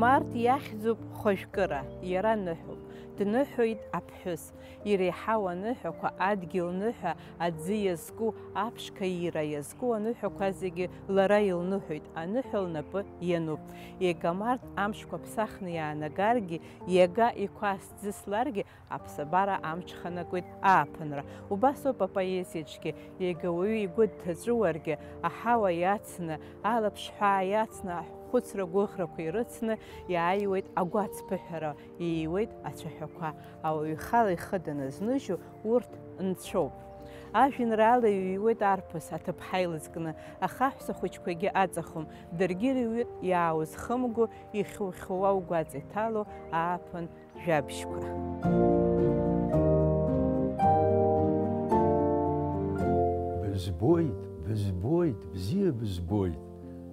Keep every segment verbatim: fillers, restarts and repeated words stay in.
Март иахьӡуп хәажәкыра, иара ныҳәоуп. Дныҳәоит аԥҳәыс. Иреиҳау аныҳәақәа адгьыл ныҳәа аӡы иазку, аԥшқа иира иазку аныҳәақәа зегьы лара илныҳәоит, аныҳәа лнапы иануп. Иага март амшқәа ԥсахны иаанагаргьы, иага иқәа ааҭӡысларгьы, аԥсабара амҽханакуеит ааԥынра. Убасоуп апоезиаҿгьы, иага уаҩы игәы дҭаҵәуаргьы, аҳауа иацны, алаԥшҳәаа иацны, ахәыцра гәыӷрақәа ирыцны, иааиуеит агәацԥыҳәара, ииуеит ацәаҳәақәа. Ауаҩ ихала ихы даназныжьу урҭ нцәоуп. Ажәеинраала иҩуеит арԥыс аҭыԥҳа илыҵкны, ахаҳәса хәыҷқәагьы аҵахом, даргьы ирыҩуеит иааузхымго, ихьу-хьууа угәаҵа иҭало ааԥын жәабжьқәа. Бызбоит, бызбоит, бзиа бызбоит,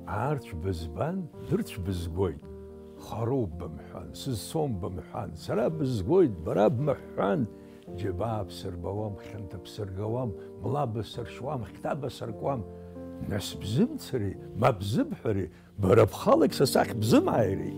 аарцә бызбан, дырцә бызгоит. Хароуп бымҳәан, сызцом бымҳәан, сара бызгоит, бара бмыҳәҳәан, џьабаа бсырбауам, хьанҭа бсыргауам, мла бсыршьуам, хьҭа бсыркуам. Нас бзымцари, ма бзыбҳәари, бара бхалагь са сахь бзымааири?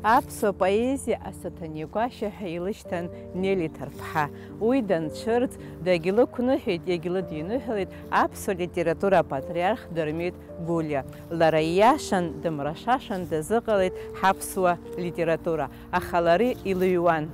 Аԥсуа поезиа асаҭанеи гәашьа ҳәа илышьҭан Нели Ҭарԥҳа. Уи данцәырҵ, дагьлықәныҳәеит, иагьлыдиныҳәалеит аԥсуа литература апатриарх Дырмит Гәлиа. Лара ииашан, дымрашашан дазыҟалеит ҳаԥсуа литература, аха лара илыҩуан.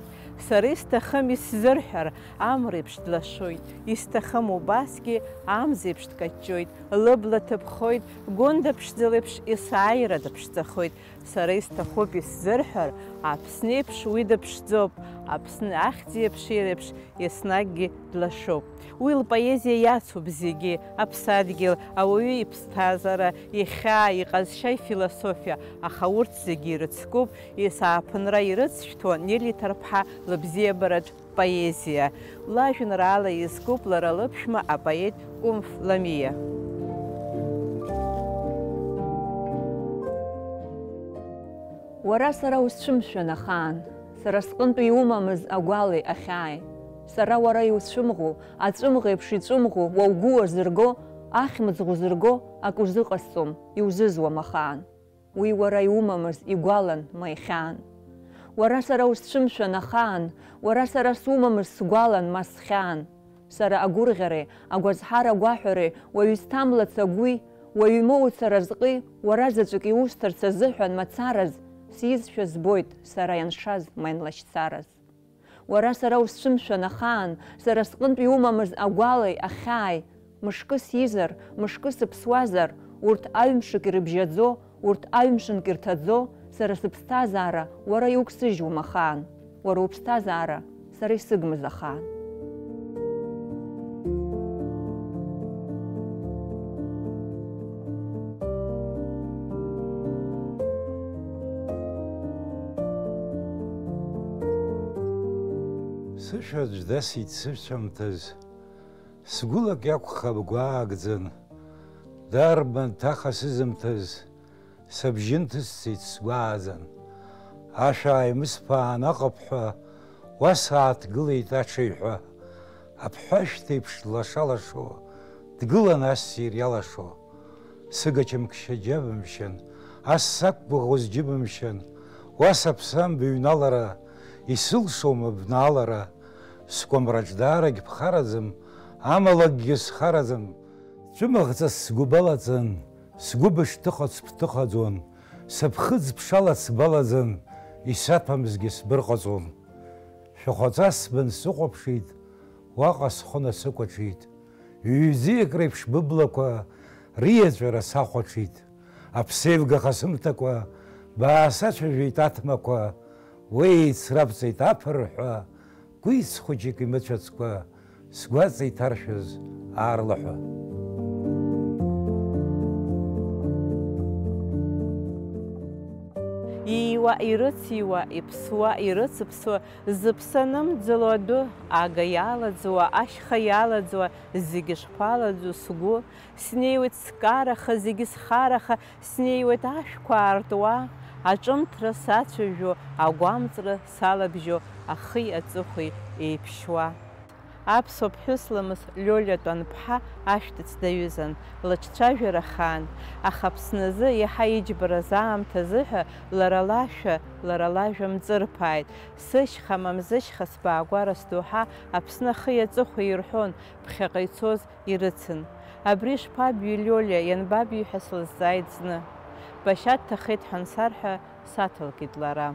Сара исҭахым исзырҳәар, амреиԥш длашоит, исҭахым убасгьы амзеиԥш дкаҷҷоит, лыбла ҭыԥхоит, Гәында ԥшӡа леиԥш есааира дыԥшӡахоит. Сара исҭахуп исзырҳәар, Аԥсны еиԥш уи дыԥшӡоуп, Аԥсны ахьӡи аԥшеи реиԥш еснагьгьы длашоуп. Уи лпоезиа иацуп зегьы, аԥсадгьыл, ауаҩы иԥсҭазаара, ихьаа, иҟазшьа, ифилософиа, аха урҭ зегьы ирыцкуп, есааԥынра ирыцшәҭуа Нели Ҭарԥҳа лыбзиабаратә поезиа. Лажәеинраала изкуп лара лыԥшәма апоет Кәымф Ламиа. Уара сара усцәымшәан ахаан, сара сҟынтә иумамыз агәали ахьааи. Сара уара иуцәымӷу, аҵәымӷ еиԥш иҵәымӷу, уа угәы уазырго, ахьмыӡӷ узырго, акы узыҟасҵом, иузызуам ахаан. Уи уара иумамыз игәалан, ма ихьаан. Уара сара усцәымшәан ахаан, уара сара сумамыз сгәалан, ма схьаан. Сара агәырӷьареи, агәазҳара агәаҳәареи, уаҩы изҭамлац агәи, уаҩы имоуц аразҟи, уара заҵәык иусҭарц азыҳәан мацараз, сизшәа збоит, сара ианшаз, ма ианлашьцараз. Уара сара усцәымшәан ахаан, сара сҟынтә иумамыз агәалеи ахьааи, мышкы сизар, мышкы сыԥсуазар, урҭ аҩмшык ирыбжьаӡо, урҭ аҩмшынк ирҭаӡо, сара сыԥсҭазаара уара иуқәсыжьуам ахаан, уара уԥсҭазаара сара исыгмыз ахаан. Сышәаӡә дасит сышәамҭаз, сгәылак иакәхап гәаагӡан, дарбан ҭаха сызымҭаз, сыбжьы нҭысцеит сгәааӡан. Ашә ааимысԥаан аҟыԥҳәа, уа сааҭгылеит аҽыҩҳәа. Аԥҳәашәҭеиԥш длаша-лашо, дгылан ассир иалашо. Сыгачамкшьа џьабымшьан, ас сақәгәыӷуаз џьыбымшьан, уа саԥсам быҩналара, исылшом абнаалара, скәамраҿ даарагь ԥхараӡам, амалакгьы схараӡам. Цәымӷҵас сгәы балаҵан, сгәы бышҭыхац бҭыхаӡон, сыԥхыӡ ԥшалац балаӡан, исаҭәамзгьы сбырҟаҵон. Шәахәаҵас бансыхәаԥшит, уаҟа схы насыкәаҽит. Ҩ-ӡиак реиԥш быблақәа риаҵәара сахәаҽит. Аԥсеивга хасымҭакәа баасацәажәеит аҭмақәа, уеицрабҵеит аԥырҳәа, кәиц хәыҷык имыцәацкәа, сгәаҵа иҭаршәыз аарлаҳәа. Ииуа, ирыциуа, иԥсуа, ирыцыԥсуа, зыԥсы анымӡало адәы, ага иалаӡуа, ашьха иалаӡуа, зегьы шԥалаӡу сгәы, снеиуеит скараха, зегьы схараха, снеиуеит ашәқәа аартуа, аҿымҭра сацәажәо, агәамҵра салабжьо, ахи аҵыхәеи еиԥшьуа. Аԥсуа ԥҳәыс ламыс Лиолиа Тәанԥҳа ашәҭыц даҩызан, лыҿцәажәара хаан, аха Аԥсназы иаҳа иџьбараз аамҭазыҳәа лара лашәа, лара лажәа мҵырԥааит. Сышьха, мамзышьха, сбаагәара сдоуҳа Аԥсны ахи аҵыхәеи ирҳәон, ԥхьаҟа ицоз ирыцын. Абри шԥабҩи, Лиолиа, ианбабҩи ҳәа слызҵааит зны. Башьа дҭахеит ҳәа ансарҳәа, саҭалкит лара.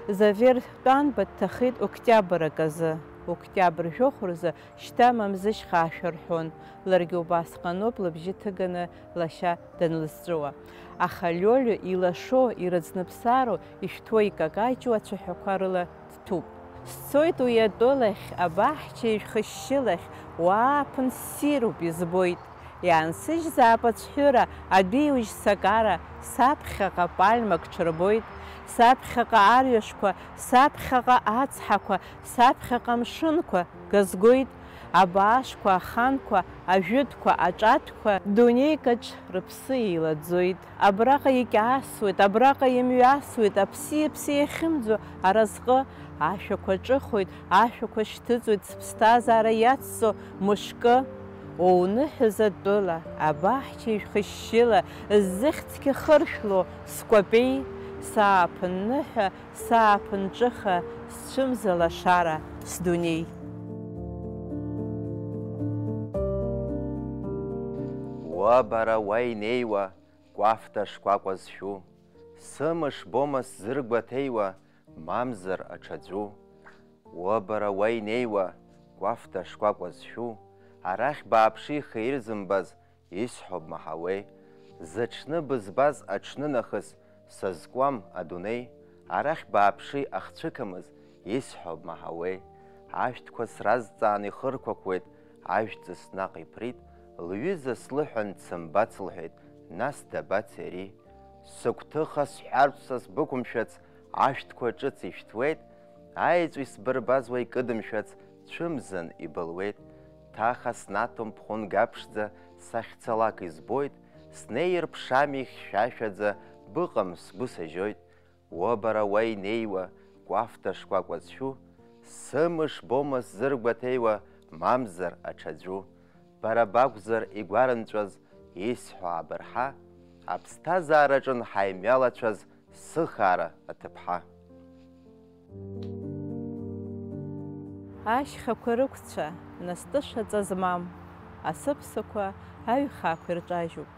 Завер Тәанба дҭахеит октиабр аказы. Октиабр жәохә рзы шьҭа мамзышьха аашәа рҳәон, ларгьы убасҟаноуп лыбжьы ҭыганы лашьа данлызҵәыуа. Аха Лиолио илашо, ирыӡныԥсароу, ишәҭуа икакаҷуа ацәаҳәақәа рыла дҭәуп. Сцоит уи атәылахь, абаҳчеи шәхышьшьылахь, уа ааԥын ссируп, избоит. Иаансыжьзаап ацәҳәыра, адәеиужь сакара, саԥхьаҟа пальмак ҽырбоит, саԥхьаҟа арҩашқәа, саԥхьаҟа ацҳақәа, саԥхьаҟа амшынқәа газгоит, абаашқәа, аханқәа, ажәытәқәа, аҿатәқәа дунеикаҿ рыԥсы еилаӡоит. Абраҟа икьаасуеит, абраҟа имҩасуеит, аԥси-иԥси иахьымӡо аразҟы, ашәақәа ҿыхоит, ашәақәа шьҭыҵуеит, сыԥсҭазаара иацҵо мышкы. Уоуныҳәаз атәыла, абаҳчеи шәхышьшьыла, ззыхьӡгьы хыршәло скәапеи, сааԥынныҳәа, сааԥынҿыха, сцәымза лашара, сдунеи. Уа бара уа инеиуа, кәафта шкәакәа зшәу, сымыш бома сзыргәаҭеиуа, мамзар аҽаӡәу. Уа бара уа инеиуа, кәафта шкәакәа зшәу, арахь бааԥшы ихы ирзымбаз, исҳәо бмаҳауеи? Зыҽны бызбаз аҽны нахыс сазкуам адунеи, арахь бааԥшы ахцәыкамыз, исҳәо бмаҳауеи? Ашәҭқәа сразҵаан ихырқәақәуеит, ажәҵыс наҟ иԥрит, лҩыза слыҳәан дсымбац лҳәеит, нас дабацеи ари? Сыгәҭыха сҳәартә са сбықәымшәац, ашәҭқәа ҿыц ишәҭуеит, аеҵә исбырбаз уа икыдымшәац, цәымзан ибылуеит. Ҭаха снаҭом бхәынга ԥшӡа, сахьцалак избоит, снеир ԥшами хьшәашәаӡа, быҟам сгәы сажьоит. Уа бара уа инеиуа, кәафта шкәакәа зшәу, сымыш бома сзыргәаҭеиуа, мамзар аҽаӡәу. Бара бакәзар игәарынҵәаз, исҳәо абырҳа, аԥсҭазаараҿын ҳаимҩалацәаз сыхаара аҭыԥҳа. Ашьхақәа рықәцәа, настышәаҵа змам, асыԥсақәа аҩхаақәа ирҿажьуп.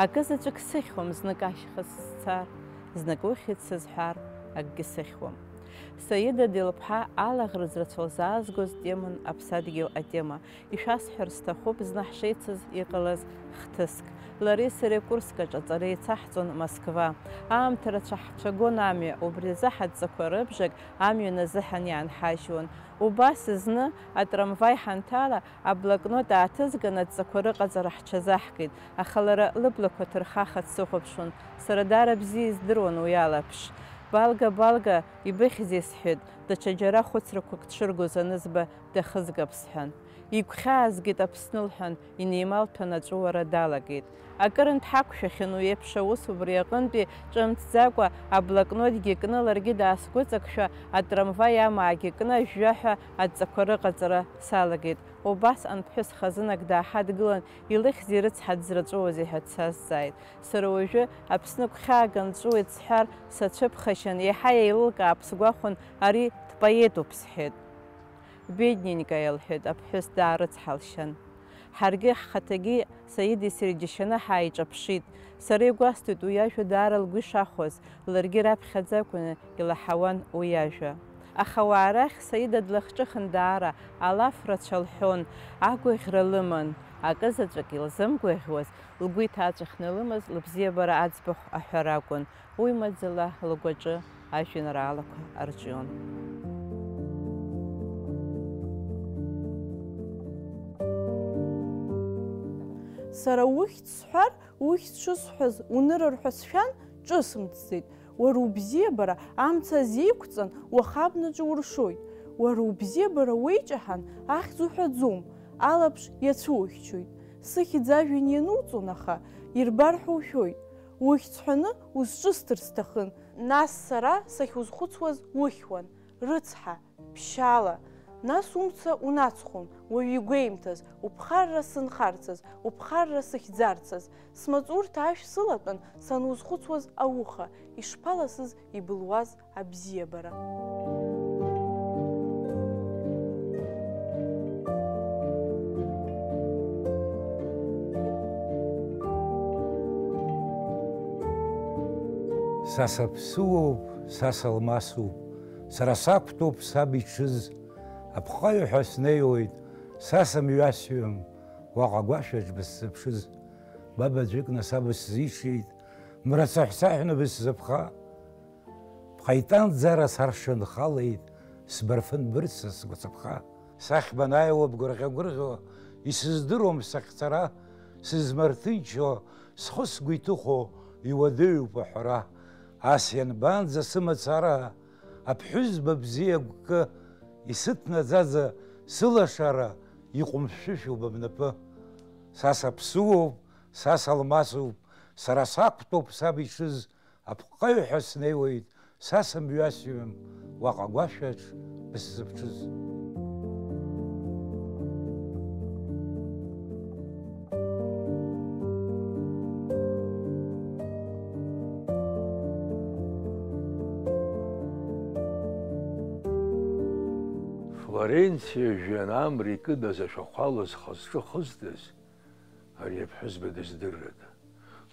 Акызаҵәык сыхьуам, знык ашьха сызцар, знык ухьӡ сызҳәар, акгьы сыхьуам. Саида Делԥҳа алаӷырӡ рацәа лзаазгоз теман аԥсадгьыл атема. Ишәасҳәар сҭахуп зны ҳшеицыз иҟалаз хҭыск. Лареи сареи Курскаҿ аҵара еицаҳҵон Москва. Аамҭа рацәа ҳцәагон амҩа, убри азы ҳадҵақәа рыбжак амҩан азыҳәан иаанҳажьуан. Убас зны атрамваи ҳанҭала, аблокнот ааҭызган адҵақәа рыҟаҵара ҳҽазаҳкит, аха лара лыблақәа ҭырхаха дсыхәаԥшуан, сара даара бзиа издыруан уи алаԥш. Балга, Балга, ибыхьзеи сҳәеит, даҽа џьара хәыцрақәак дшыргоз анызба, дахызгап сҳәан. Игәхьаазгеит Аԥсны лҳәан, инеималҭәан аҵәыуара далагеит. Акырынтә ҳақәшәахьан уи еиԥш аус, убри аҟынтәи ҿымҭӡакәа аблокнотгьы кны ларгьы даасгәыҵакшәа, атрамваи амаагьы кны ажәжәаҳәа адҵақәа рыҟаҵара салагеит. Убасҟан ԥҳәыс хазынак дааҳадгылан, илыхьзеи рыцҳа дзырҵәыуозеи ҳәа дсазҵааит. Сара уажәы Аԥсны гәхьаага нҵәуеит сҳәар сацәыԥхашьан, еиҳа еилылкаап сгәахәын, ари дпоетуп сҳәеит. Бедненькая, лҳәеит, аԥҳәыс даарыцҳалшьан. Ҳаргьы ҳхаҭагьы Саиди сареи џьашьаны ҳааиҿаԥшит. Сара игәасҭоит уи ажәа даара лгәы ишахәаз, ларгьы раԥхьаӡа акәны илаҳауан уи ажәа. Аха уаа рахь Саида длахҿыхын даара, алаф рацәа лҳәон, агәаӷьра лыман, акызаҵәык илзымгәаӷьуаз, лгәы иҭаҵәахны илымаз лыбзиабара аӡбахә аҳәара акәын. Уи маӡала лгәаҿы ажәеинраалақәа арҿион. Сара ухьӡ сҳәар, ухьӡ шысҳәаз унырыр ҳәа сшәан, ҿысымҭӡеит. Уара убзиабара амца азеиқәҵан, уаха абнаҿы уршоит. Уара убзиабара уеиҷаҳан, ахьӡ уҳәаӡом, алаԥш иацәухьчоит. Сыхьӡ ажәҩан иануҵон, аха ирбар ҳәа ушәоит. Ухьӡ ҳәаны узҿысҭыр сҭахын. Нас сара сахьузхәыцуаз ухьуан, рыцҳа, ԥшьаала. Нас умца унацхон, уаҩ игәеимҭаз, уԥхарра сынхарцаз, уԥхарра сыхьӡарцаз. Смаҵурҭа ашә сылатәан, санузхәыцуаз ауха, ишԥаласыз ибылуаз абзиабара. Са саԥсыуоуп, са салмасуп, сара сақәтәоуп саб иҽыз, апҟаҩ ҳәа снеиуеит, са сымҩасҩым, уаҟа агәашәаҿ бысзыԥшыз. Баб аӡәыкны саб сзишеит, мра цаҳәцаҳәны бысзыԥха. Бҟаитан ӡара саршанхалеит, сбарфын бырца сгәацаԥха. Сахьбанааиуа бгәырӷьа-гәырӷьо, исыздыруам сахьцара, сызмырҭынчуа, схы-сгәы иҭыхо иуадаҩуп аҳәара. Ас ианбанӡа сымацара, аԥҳәызба бзиа гәкы, исыҭнаӡаӡа сылашара, иҟәымшәышәуп бнапы. Са саԥсыуоуп, са салмасуп, сара сақәтәоуп саб иҽыз, апҟаҩ ҳәа снеиуеит, са сымҩасҩым, уаҟа агәашәаҿ бысзыԥҽыз. Флоренциа жәҩан амра икыдыз ашәахәала зхы-зҿы хызтыз, ари аԥҳәызба дыздыррыда?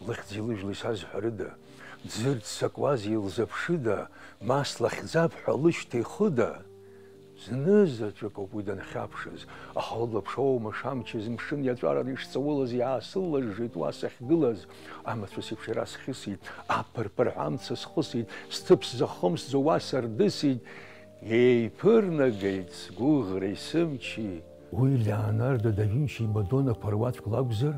Лыхьӡи лыжәлеи сазҳәарыда? Дзырццакуаз илзыԥшыда? Ма слыхьӡап ҳәа лышьҭа ихыда? Зны заҵәык ауп уи данхьаԥшыз, аха лылаԥш оумаш амчыз мшын иаҵәаран ишҵаулаз иаасыллыжжит уа сахьгылаз. Амацәыс еиԥш иара схьысит, аԥырԥырҳәа амца схысит, сҭыԥ сзахымсӡо уа сардысит. Еиԥырнагеит сгәыӷреи сымчи. Уи Леонардо да Винчи имадоннақәа руаӡәк лакәзар,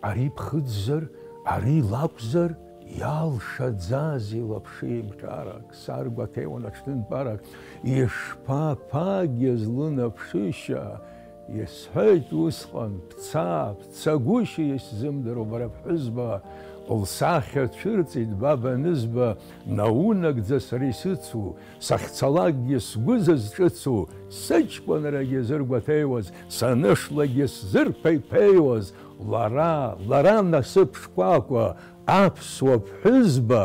ари ԥхыӡзар, ари лакәзар, иалшаӡази лаԥшеимҟьарак, саргәаҭеиуан аҽнынтәарак, ишԥаԥагьаз лынаԥшышьа, исҳәеит усҟан, бца, бцагәышьа исзымдыруа бара ԥҳәызба, лсахьа цәырҵит баб анызба, наунагӡа сара исыцу, сахьцалакгьы сгәы зызҿыцу, сыҷкәынрагьы зыргәаҭеиуаз, санышлагьы сзырԥеиԥеиуаз, лара, лара насыԥ шкәакәа, аԥсуа ԥҳәызба,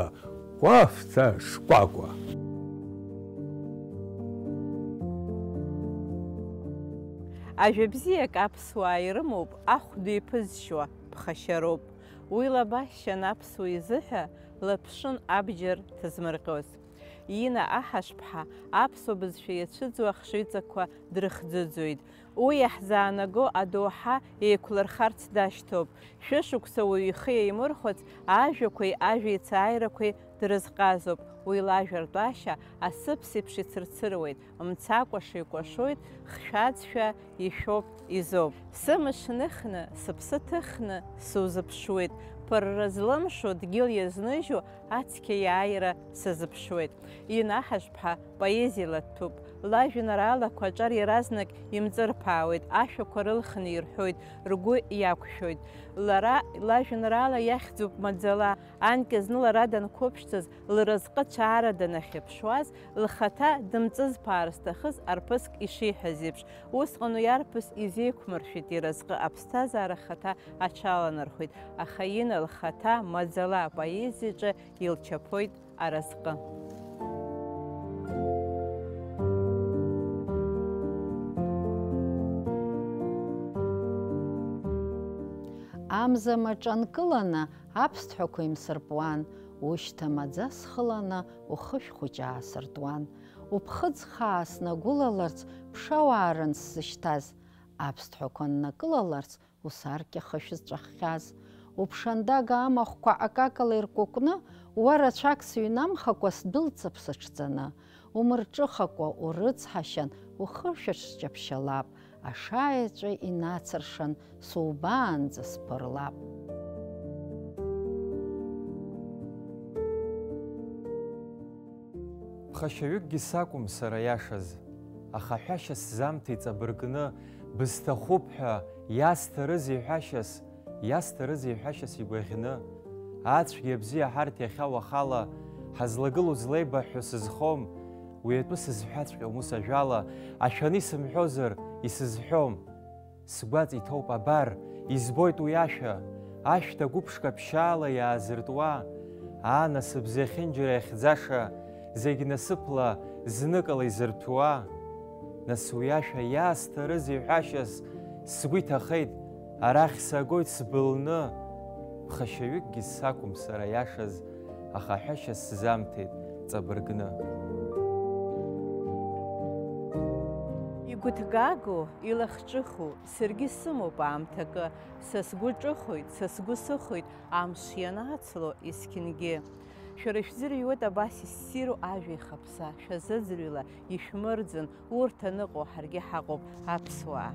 кәафҭа шкәакәа. Ажәа бзиак аԥсуаа ирымоуп, ахә ду иԥызшьуа ԥхашьароуп. Уи лабашьан аԥсуа изыҳәа лаԥшын абџьар ҭызмырҟьоз. Ина Аҳашԥҳа аԥсуа бызшәа иацәыӡуа ахшыҩҵакқәа дрыхӡыӡоит. Уи иаҳзаанаго адоуҳа еиқәлырхарц дашьҭоуп. Шәышықәса уаҩы ихы еимырхәац ажәақәеи ажәеицааирақәеи дрызҟазоуп. Уи лажәа ртәашьа асыԥс еиԥш ицырцыруеит, мцакәаша икәашоит, хьшәаӡшәа ишәоуп, изоуп. Сымш ныхны, сыԥсы ҭыхны сузыԥшуеит. Ԥырра злымшо, дгьыл иазныжьу ацқьа иааира сазыԥшуеит. Ина Аҳашԥҳа поезиала дҭәуп. Лажәеинраалақәа аҿар иаразнак имҵырԥаауеит, ашәақәа рылхны ирҳәоит, ргәы иақәшәоит. Лара лажәеинраала иахьӡуп маӡала. Анкьа зны лара данқәыԥшӡаз, лразҟы цәаара данахьыԥшуаз, лхаҭа дымҵызԥаар зҭахыз арԥыск ишиҳәаз еиԥш, усҟан уи арԥыс изеиқәмыршәеит иразҟы аԥсҭазаара хаҭа аҽаланархәеит, аха Ина лхаҭа маӡала апоезиаҿы илчаԥоит аразҟы. Амза маҿа нкыланы аԥсҭҳәақәа имсырпуан, ушьҭа маӡа схыланы ухышә хәыҷы аасыртуан. Уԥхыӡ хаа снагәылаларц ԥшауаарын сзышьҭаз, аԥсҭҳәақәа ннакылаларц усаркьа хышә зҵәаххьаз. Уԥшандага амахәқәа акакала иркәыкәны, уа рацәак сыҩнамхакәа сдәылҵып сыҽӡаны. Умырҿыхакәа урыцҳашьан, ухы шәаҽсҷаԥшьалап, ашаеҵәа инацыршан, субаанӡа сԥырлап. Ԥхашьаҩыкгьы сакәым сара иашаз, аха ҳәашьа сзамҭеит ҵабыргны, бысҭахуп ҳәа, иасҭарызеи ҳәашьас, иасҭарызеи ҳәашьас игәаӷьны? Ацәгьа-абзиа ҳарҭ иахьа уахала ҳазлагылоу злеибаҳҳәо сызхом, Уи атәы сызҳәаҵәҟьом ус ажәала, ашәаны исымҳәозар, исызҳәом. Сгәаҵа иҭоуп абар, избоит уи ашәа, ашәҭ агәыԥшқа ԥшьаала иаазыртуа, аа, насыԥ зехьынџьара иахьӡаша, зегь насыԥла зныкала изырҭәуа. Нас уи ашәа иаасҭарызеи ҳәашьас сгәы иҭахеит, арахь сагоит сбылны. Ԥхашьаҩыкгьы сакәым сара иашаз, аха ҳәашьа сзамҭеит ҵабыргны. Игәыҭгагоу, илахҿыху, саргьы сымоуп аамҭакы, са сгәы ҿыхоит, са сгәы сыхоит, амш ианацло есқьынгьы. Шәара шәзырҩуеит абас иссиру ажәа ихаԥса, шәазыӡырҩла, ишәмырӡын, урҭ аныҟоу ҳаргьы ҳаҟоуп аԥсуаа.